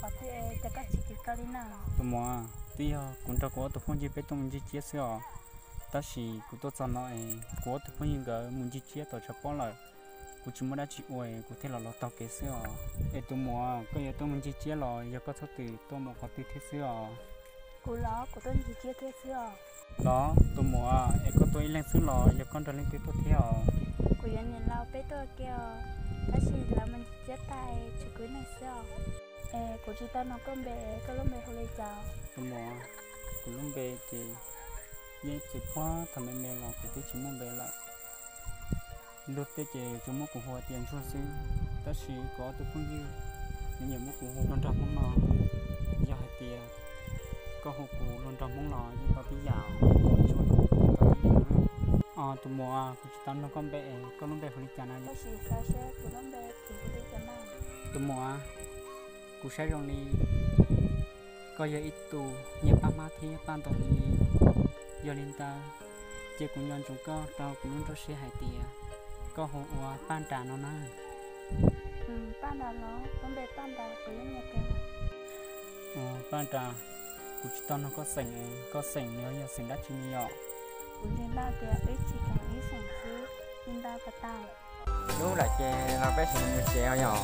Qhov twg es cas koj tsis kis koj li na? Tus muam, twb yog kuv nrog kuv ob tug phooj ywg peb tuaj mus ncig tsiab xwb os. Tab sis kuv tuaj txog no es kuv ob tug phooj ywg nkawd mus ncig tsiab tom tshav pob lawm. Kuv tsis muaj dab tsi ua es kuv thiaj los los taug kev xwb os. Es tus muam, koj yuav tuaj mus ncig tsiab los yog koj txhob tw tuaj mus qhov twg thiab xwb os? Kuv los kuv tuaj ncig tsiab thiab xwb os. Los tus muam, es koj tuaj ib leeg xwb los yog koj nrog leej twg tuaj thiab os? Kuv yuav niam laus peb tuaj kiag os, tab sis lawv mus ncig tsiab tag es tshuav kuv ib leeg xwb os. Es kuv tsis tau nug koj npe, koj lub npe hu li cas? Tus muam, kuv lub npe ces yeej txwm puag thaum me me los kuv twb tsis muaj npe lawm. Luag tej ces tsuas muab kuv hu tias Ntsuag xwb, tab sis kuv ob tug phooj ywg nyiam muab kuv hu luag nraug Hmoob no. Yog hais tias koj hu kuv luag nraug Hmoob los yeej tau tib yam, Ntsuag los yeej tau tib yam. Os tus muam, kuv tsis tau nug koj npe, koj lub npe hu li cas na? Koj sim xav seb kuv lub npe hu li cas na? Tus muam, kuv saib zoo li koj yog ib tug nyiam paj hmab thiab paj ntaub heev li. Yog li ntawd ces kuv nco ntsoov koj rau kuv lub nruab siab hais tias koj hu ua Paj Nras no na. Paj Nras los? Lub npe Paj Nras kuv yeej nyiam kawg. Paj Nras, kuv tsis tau nug koj xeem, koj xeem nws yog xeem dab tsi ne yom? Kuv ntseeg tau tias wb tsis koom ib xeem xwb, li ntawd puas tau? Hnub lawm ces los peb sawv daws mus tsev os yom.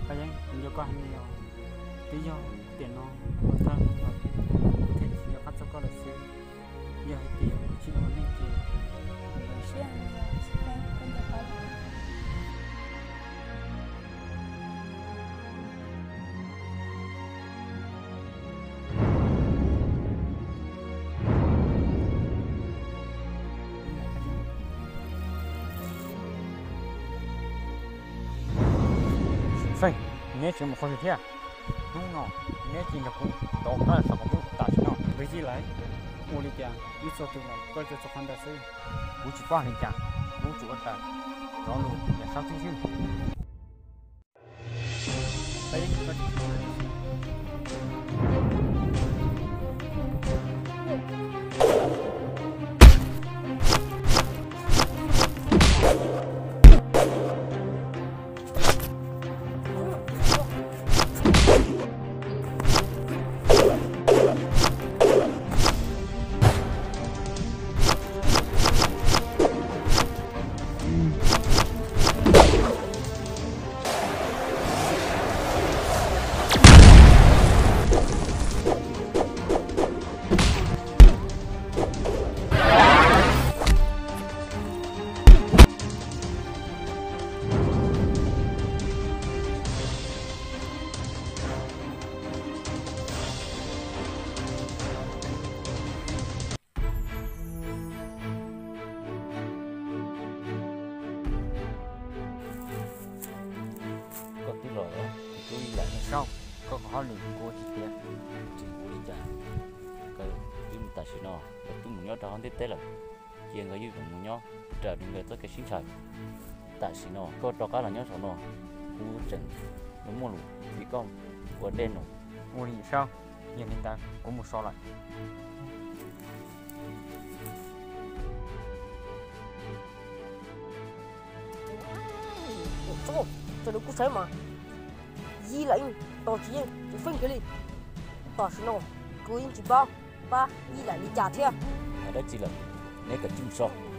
Paj Yeeb, kuv nco koj heev li os. Twb yog tiam no kuv thawj hwj los kuv thiaj li tsis nco qab txog koj lawm xwb. Yog hais tias kuv tsis ua neej ces kuv zoo siab heev li os, Xib Teeb, koj nco qab los. Xib Teeb, neb tseem mus qhov twg thiab? Hnub no neb cia nrog kuv tov qab saum qaum ntuj tam sim no. Tus yij lawv, ua li cas wb txog twg los koj tsuas txog qhov ntawd xwb? Kuv tsis paub li cas, kuv tsuas ua raws cov lus yam sab xwb xwb. Tam sim no nkawd twb mus nyob rau hauv ntiaj teb lawm, ces nkawd yuav tsum mus nyob raws li nkawd txoj kev sib ntshaw. Tam sim no koj rov qab los nyob saum no, kuv tseem yuav muaj lus tim koj ua dej num. Ua li Yawm Saub, yog li ntawd kuv mus so lawm. Sawv daws kuj saib mas, Yij Lam yeej tos tsis yeej tsis feeb kiag li. Tam sim no kuv yeej tsis paub pab Yij Lam li cas thiab. Hais dab tsi lawm, neb kav tsij mus so.